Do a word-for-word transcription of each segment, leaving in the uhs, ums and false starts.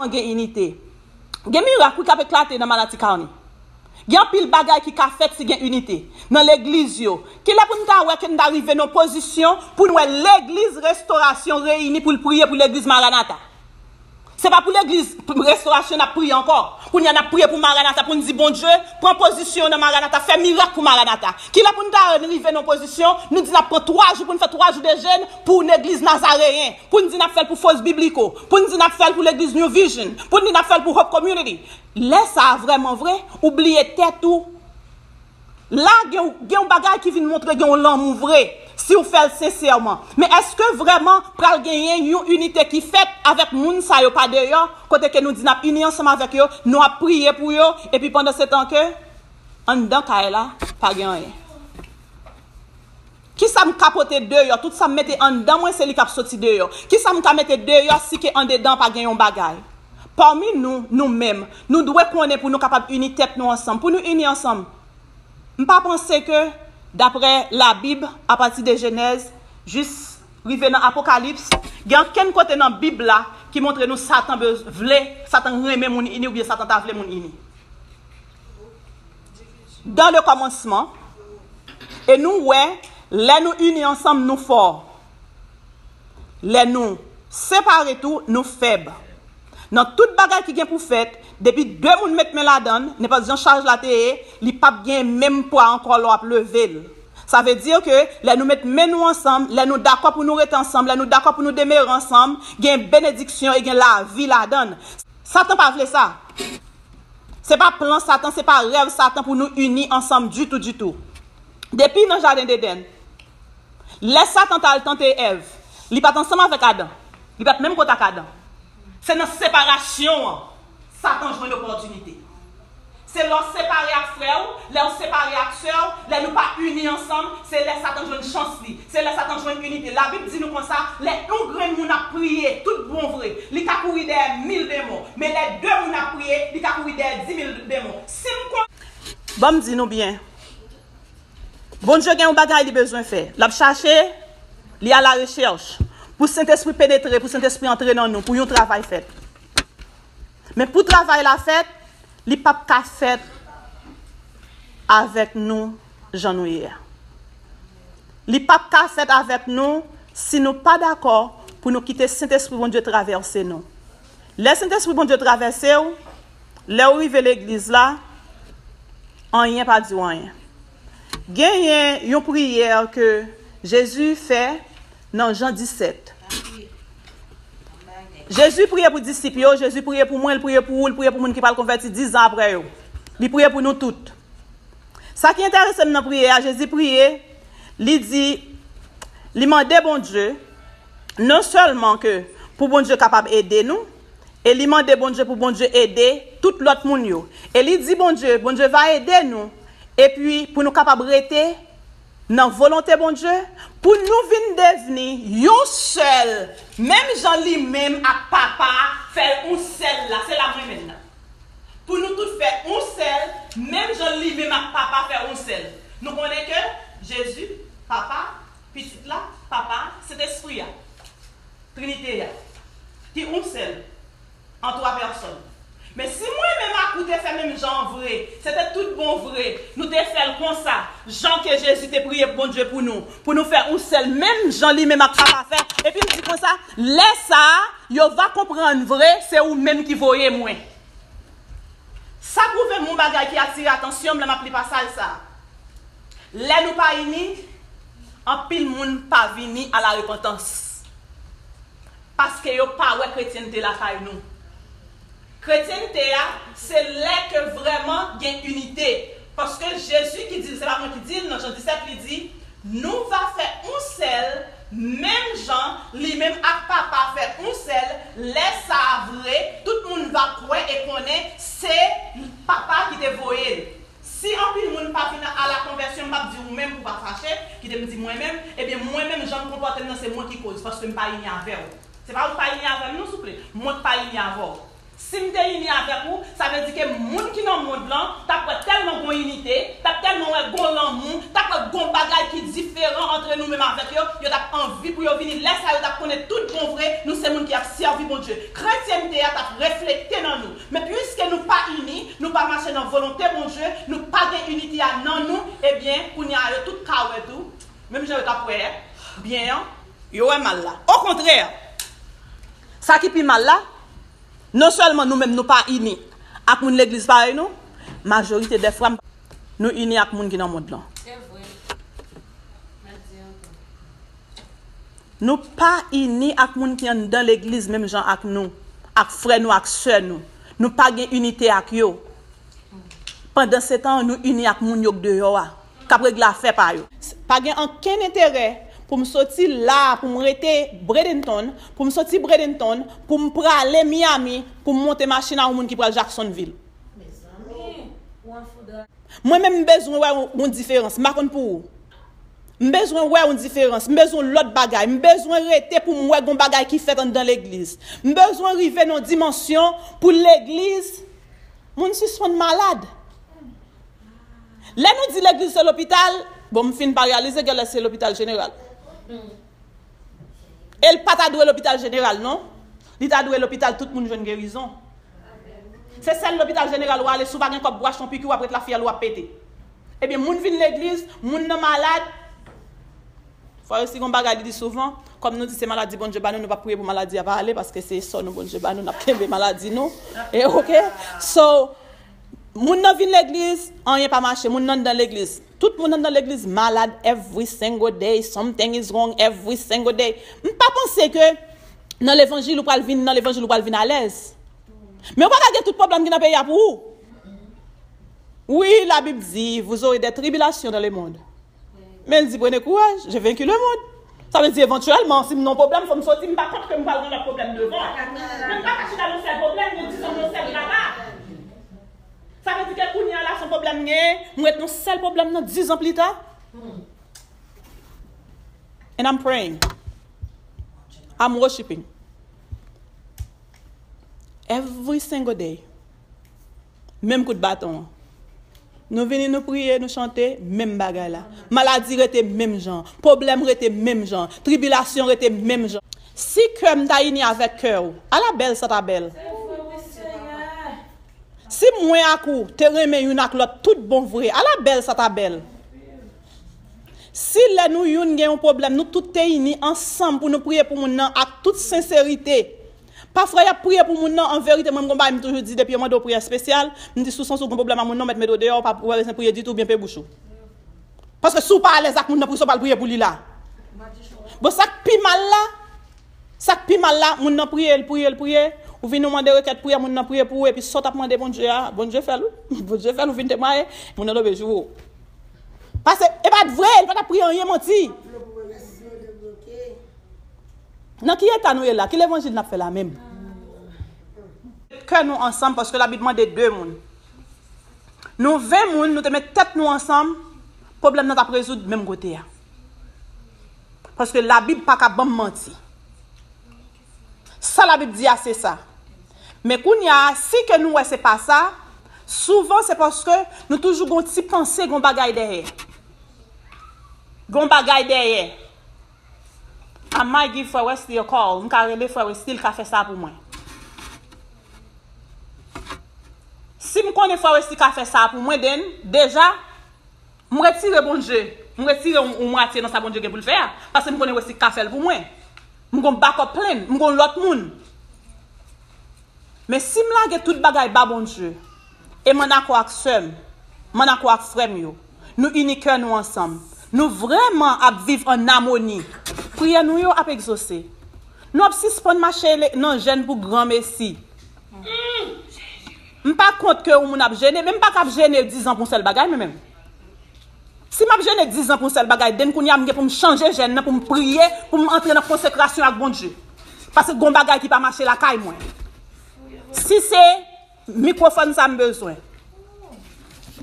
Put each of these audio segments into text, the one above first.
gen inite. Gen mirak wi k ap eklate nan Manatee County. Gen anpil bagay ki ka fèt si gen inite nan legliz yo. Kilè pou n ta wè ke n ta rive nan pozisyon pou n wè legliz Restorasyon reyini pou l priye pou legliz Maranata? Se pa pou legliz Restorasyon n ap priye ankò. Kounye a n ap priye pou Maranata, pou n di, Bondye, pran pozisyon w nan Maranata, fè mirak pou Maranata. Kilè pou n ta rive nan pozisyon, nou di n ap pran twa jou, pou n fè twa jou de jèn pou legliz Nazareyen, pou n di n ap fè l pou Fos Bibliko, pou n di n ap fè l pou legliz New Vision, pou n di n ap fè l pou Hope Community? Lè sa a, vrèman vre, ou bliye tèt ou. La, gen, gen yon bagay ki vin montre gen yon lanmou vre, si w fè l sensèman. Men èske vrèman pral genyen yon inite ki fèt avèk moun sa yo pa deyò, kote ke nou di n ap ini ansanm avèk yo, nou ap priye pou yo, epi pandan se tan ke anndan kay la, pa gen anyen? Kisa m ka pote deyò? Tout sa m mete anndan mwen, se li k ap soti deyò. Kisa m ka mete deyò si ke andedan pa gen yon bagay? Pami nou, nou menm, nou dwe konnen pou nou kapab ini tèt nou ansanm. Pou nou ini ansanm, m pa panse ke, daprè Labib, apati de Jenèz jis rive nan Apokalips, gen okenn kote nan Bib la ki montre nou Satan bez-, vle, Satan renmen moun ini oubyen Satan ta vle moun ini. Dans le commencement, e nou wè, lè nou ini ansanm, nou fò. Lè nou separe tou, nou fèb. Nan tout bagay ki gen pou fèt, depi de moun met men ladan l, nenpòt jan chaj la te ye, li p ap gen menm pwa ankò lè w ap leve l. Sa vle di ke lè nou met men nou ansanm, lè nou dakò pou nou rete ansanm, lè nou dakò pou nou demere ansanm, gen benediksyon e gen lavi ladan l. Satan pa vle sa. Se pa plan Satan, se pa rèv Satan pou nou ini ansanm ditou, ditou. Depi nan jaden Edenn, lè Satan t al tante Èv, li pa t ansanm avèk Adan. Li pa t menm kote ak Adan. Se nan separasyon an, Satan jwenn opòtinite. Se lè w separe ak frè w, lè w separe ak sè w, lè nou pa ini ansanm, se lè Satan jwenn chans li, se lè Satan jwenn inite. Labib di nou konsa, lè yon grenn moun ap priye tout bon vre, li ka kouri dèyè mil demon, men lè de moun ap priye, li ka kouri dèyè dimil demon. Si m kon. Ban m di nou byen, Bondye gen yon bagay li bezwen fè. L ap chache, li alarechèch pou Sentespri penetre, pou Sentespri antre nan nou, pou yon travay fèt. Men pou travay la fèt, li p ap ka fèt avèk nou jan nou ye a. Li p ap ka fèt avèk nou si nou pa dakò pou nou kite Sentespri Bondye travèse nou. Lè Sentespri Bondye travèse w, lè w rive legliz la, anyen pa di w anyen. Genyen yon priyè ke Jezi fè nan Jan disèt. Jezi priye pou disip yo, Jezi priye pou mwen, l priye pou ou, l priye pou moun ki pral konvèti diz an apre yo. Li priye pou nou tout. Sa ki enterese m nan priyè a, Jezi priye, li di, li mande Bondye, non sèlman ke pou Bondye kapab ede nou, e li mande Bondye pou Bondye ede tout lòt moun yo. E li di Bondye, Bondye va ede nou, epi pou nou kapab rete nan volonte Bondye, pou nou vin devni yon sèl, menm jan li menm ak Papa a fè yon sèl la. Se la m renmen l nan. Pou nou tout fè yon sèl, menm jan li menm ak Papa fè yon sèl. Nou konnen ke Jezi, Papa, Pitit la, Papa, Sentespri a, Trinite a, ki yon sèl, an twa pèsòn. Men si mwen menm ak ou te fè menm jan an vre, se te tout bon vre, nou te fè l konsa, jan ke Jezi te priye Bondye pou nou, pou nou fè yon sèl, menm jan li menm ak Papa fè, epi l di konsa, lè sa a, yo va konprann vre, se ou menm ki voye mwen. Sa pwouve m yon bagay ki atire atansyon m lè m ap li pasaj sa a. Lè nou pa ini, anpil moun pa vini a la repantans. Paske yo pa wè kretyente lakay nou. Kretyente a, se lè ke vrèman gen inite. Paske Jezi ki di l, se pa mwen ki di l, nan Jan disèt, li di, nou va fè yon sèl, menm jan li menm ak Papa fè yon sèl, lè sa a vre, tout moun va kwè e konnen se Papa ki te voye l. Si anpil moun pa vin a la konvèsyon, m p ap di ou menm pou w pa fache, kite m di mwen menm, ebyen mwen menm jan m konpòte m nan se mwen ki koz, paske m pa ini avè w. Se pa ou k pa ini avè m non souple, mwen k pa ini avè w. Si m te ini avèk ou, sa vle di ke moun ki nan mond lan t ap wè tèlman gon inite, t ap tèlman wè gon lanmou, t ap wè gon bagay ki diferan antre nou menm avèk yo, yo t ap anvi pou yo vini. Lè sa a, yo t ap konnen tout bon vre, nou se moun ki ap sèvi Bondye. Kretyente a t ap reflete Jan yo t ap wè byen an, yo wè mal la. Okontrè, sa ki pi mal la, non sèlman nou menm nou pa ini ak moun legliz parèy nou, majorite dè fwa nou ini ak moun ki nan mond lan. Se vre. Mwen di ankò. Nou pa ini ak moun ki anndan legliz menm jan ak nou, ak frè nou, ak sè nou. Nou pa gen inite ak yo. Pandansetan, nou ini ak moun yo k deyò a, k ap regle afè pa yo. Pa gen ankenn enterè pou m soti la, pou m rete Bradenton, pou m soti Bradenton, pou m prale Miami, pou m monte machin a yon moun ki pral Jacksonville. Mezanmi, ou an foudray. Mwen menm, m bezwen wè yon, yon diferans. M pa konn pou ou. M bezwen wè yon diferans. M bezwen lòt bagay. M bezwen rete pou m wè gon bagay ki fèt anndan legliz. M bezwen rive nan yon dimansyon pou legliz, moun sispann malad. Lè nou di legliz se lopital, bon, m fin pa reyalize genlè se lopital jeneral. E l pa ta dwe lopital jeneral, non. Li ta dwe lopital tout moun jwenn gerizon. Se sèl lopital jeneral ou ale, si w pa gen kòb pou w achte yon piki, w ap ret la fyèl ou ap pete. Ebyen, moun vin legliz, moun nan malad. Fwa yo si gon bagay li di souvan, kòm nou di se maladi Bondye ba nou, nou p ap priye pou maladi a pa ale, paske se sò nou Bondye ba nou, n ap kenbe maladi nou. E oke? So, moun nan vin legliz, anyen pa mache, moun nan anndan legliz. Tout moun anndan legliz malad every single day, something is wrong every single day. M pa panse ke nan levanjil ou pral vin, nan levanjil ou pral vin alèz. Men ou pa ka gen tout pwoblèm ki nan peyi a pou ou. Wi, Labib di, vous aurez des tribulations dans le monde. Men l di, prenez courage, j'ai vaincu le monde. Sa vle di, evantyèlman, si m nan pwoblèm, fò m soti, m pa kont ke m pral gen lòt pwoblèm devan. Men m pa ka chita nan sèl pwoblèm, nan diz an nan sèl kaka. Sa vle di ke kounye a la, se yon pwoblèm m genyen, m ret nan sèl pwoblèm nan diz an pli ta. And I'm praying. I'm worshiping. Every single day. Menm kout baton an. Nou vini, nou priye, nou chante, menm bagay la. Maladi rete menm jan. Pwoblèm rete menm jan. Tribilasyon rete menm jan. Si kè m ta ini avèk kè w, ala bèl sa ta bèl. Si mwen ak ou te renmen youn ak lòt tout bon vre, ala bèl sa ta bèl. Si lè nou youn gen yon pwoblèm, nou tout te ini ansanm pou nou priye pou moun nan ak tout senserite. Pafwa, y ap priye pou moun nan, an verite, mwen, m gon bagay m toujou di, depi yo mande w priyè espesyal, m di, si w santi w gen pwoblèm ak moun nan, w mèt mete w deyò, w pa, w pa bezwen priye ditou, oubyen pe bouch ou. Paske si w pa alèz ak moun nan, poukisa w pral priye pou li la? Bon, sa k pi mal la, sa k pi mal la, moun nan priye, l priye, l priye, ou vin ou mande rekèt priyè, moun nan priye pou ou, epi sa w t ap mande Bondye a, Bondye fè l, wi. Bondye fè l, ou vin temwaye, moun nan tonbe joure w. Paske, e pa t vre, li pa t ap priye anyen, manti. Nan ki eta nou ye la? Ki levanjil n ap fè la menm? Kè nou ansanm, paske Labib mande de moun. Nou ven moun, nou te met tèt nou ansanm, pwoblèm nan t ap rezoud menm kote a. Paske Labib pa ka ban m manti. Sa Labib di a, se sa. Men kounye a, si ke nou wè se pa sa, souvan se paske nou toujou gon ti panse, gon bagay dèyè. Gon bagay dèyè. I might give Frè Wesley a call. M ka rele Frè Wesley, l ka fè sa pou mwen. Si m konnen Frè Wesley ka fè sa pou mwen, then, deja, m retire Bondye. M retire yon, yon mwatye nan sa Bondye gen pou l fè a. Paske m konnen Wesley ka fè l pou mwen. M gon backup plan, m gon lòt moun. Men si m lage tout bagay ba Bondye, e m annakò ak sè m, m annakò ak frè m yo, nou ini kè nou ansanm, nou vrèman ap viv ann amoni, priyè nou yo ap egzose. Nou ap sispann mache le-, nan jèn pou granmesi. M pa kont ke yon moun ap jene, men m pa kab jene diz an pou yon sèl bagay, mwen menm. Si m ap jene diz an pou yon sèl bagay, then kounye a m gen pou m chanje jèn nan, pou m priye, pou m antre nan konsekrasyon ak Bondye. Paske gon bagay ki pa mache lakay mwen. Si se mikwofòn sa m bezwen.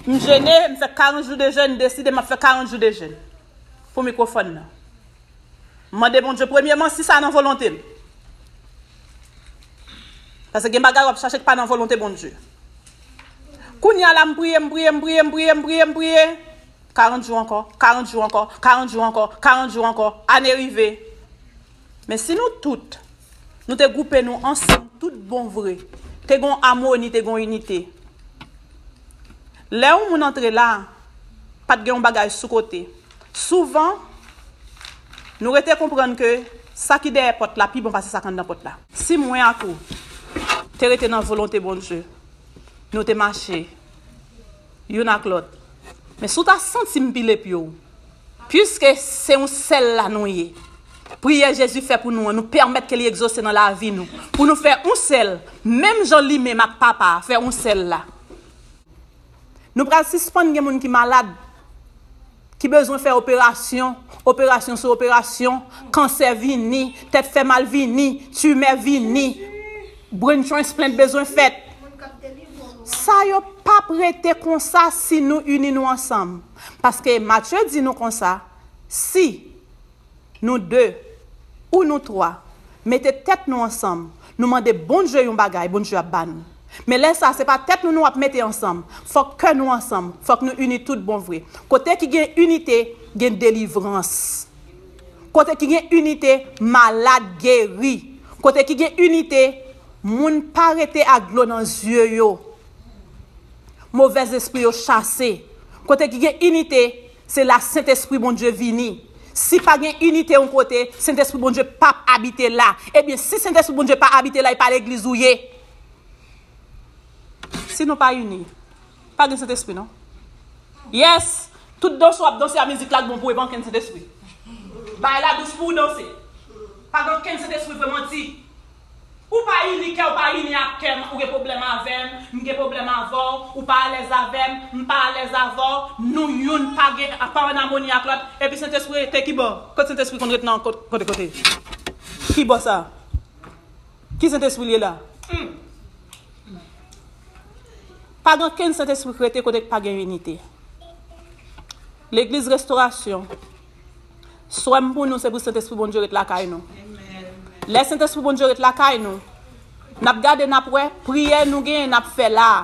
M jene, m fè karant jou de jèn, m deside m ap fè karant jou de jèn pou mikwofòn nan. M mande Bondye premyèman si sa nan volonte l. Paske gen bagay w ap chache k pa nan volonte Bondye. Kounye a la, m priye, m priye, m priye, m priye, m priye, m priye. Karant jou ankò, karant jou ankò, karant jou ankò, karant jou ankò, ane rive. Men si nou tout, nou te gwoupe nou ansanm tout bon vre, te gon amoni, te gon inite. Lè yon moun antre la, pa t gen yon bagay sou kote. Souvan, Nou rete konprann ke sa ki dèyè pòt la pi bon pase sa k anndan pòt la. Si mwen ak ou te rete nan volonte Bondye, nou te mache youn ak lòt. Men si w ta santi m pile pye w, piske se yon sèl la nou ye, priyè Jezi fè pou nou an, nou pèmèt ke li egzose nan lavi nou, pou nou fè yon sèl, menm jan li menm ak Papa a fè yon sèl la. Nou pral sispann gen moun ki malad, ki bezwen fè operasyon, operasyon sou operasyon, kansè vini, tèt fè mal vini, timè vini, brain transplant bezwen fèt. Sa yo p ap rete konsa si nou ini nou ansanm. Paske Matye di nou konsa, si nou de ou nou twa mete tèt nou ansanm, nou mande Bondye yon bagay, Bondye ap ba nou. Men lè sa, se pa tèt nou nou ap mete ansanm. Fòk kè nou ansanm. Fòk nou ini tout bon vre. Kote ki gen inite, gen delivrans. Kote ki gen inite, malad geri. Kote ki gen inite, moun pa rete ak dlo nan zye yo. Movèzespri yo chase. Kote ki gen inite, se la Sentespri Bondye vini. Si pa gen inite yon kote, Sentespri Bondye p ap abite la. Ebyen, si Sentespri Bondye pa abite la, e pa legliz ou ye. Si nou pa ini, pa gen Sentespri, non. Yes, tout danse w ap danse a mizik la k bon pou e pa ankenn Sentespri. Bagay la dous pou w danse. Pa gen ankenn Sentespri vre, manti. Ou pa ini kè, ou pa ini ak kè m, ou gen pwoblèm avè m, m gen pwoblèm avè w, ou pa alèz avè m, m pa alèz avè w, nou youn pa gen, pa ann amoni ak lòt, epi Sentespri rete ki bò? Kot Sentespri konn ret nan kot, kote, kote? Ki bò sa? Ki Sentespri l ye la? Pa gen okenn Sentespri k rete kote k pa gen inite. Legliz Restorasyon, swè m pou nou, se pou Sentespri Bondye ret lakay nou. Lè Sentespri Bondye ret lakay nou, n ap gade, n ap wè, priyè nou genyen, n ap fè la a,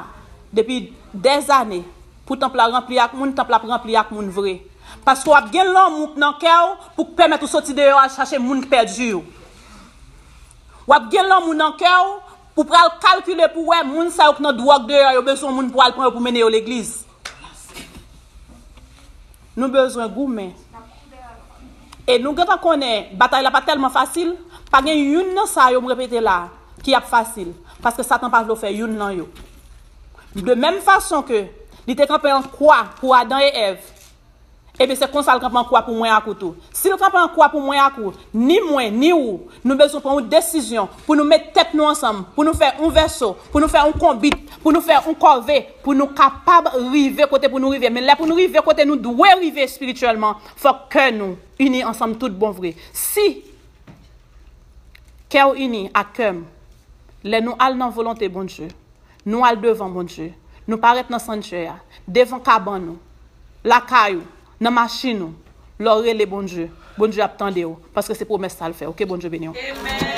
depi dèzane, pou tanp la ranpli ak moun, tanp la ap ranpli ak moun vre. Paske w ap gen lanmou nan kè w pou k pèmèt ou soti deyò al chache moun k pèdi yo. W ap gen lanmou nan kè w pou pral kalkile pou wè moun sa yo k nan dwòg deyò yo bezwen moun pou al pran yo pou mennen yo legliz. Nou bezwen goumen. E nou gentan konnen batay la pa tèlman fasil, pa gen youn nan sa yo m repete la ki ap fasil, paske Satan pa vle w fè youn nan yo. De menm fason ke li te kanpe an kwa pou Adan e Èv, ebyen, se konsa l kanpe an kwa pou mwen ak ou tou. Si l kanpe an kwa pou mwen ak ou, ni mwen, ni ou, nou bezwen pran yon desizyon pou nou met tèt nou ansanm, pou nou fè yon vèso, pou nou fè yon konbit, pou nou fè yon kòve, pou nou kapab rive kote pou nou rive. Men lè pou nou rive kote nou dwe rive espirityèlman, fòk kè nou ini ansanm tout bon vre. Si kè w ini ak kè m, lè nou al nan volonte Bondye, nou al devan Bondye. Nou pa ret nan santyè a, devan kabann ou, lakay ou, nan machin ou. Lè w rele Bondye, Bondye ap tande w, paske se pwomès sa l fè. Oke, Bondye beni w.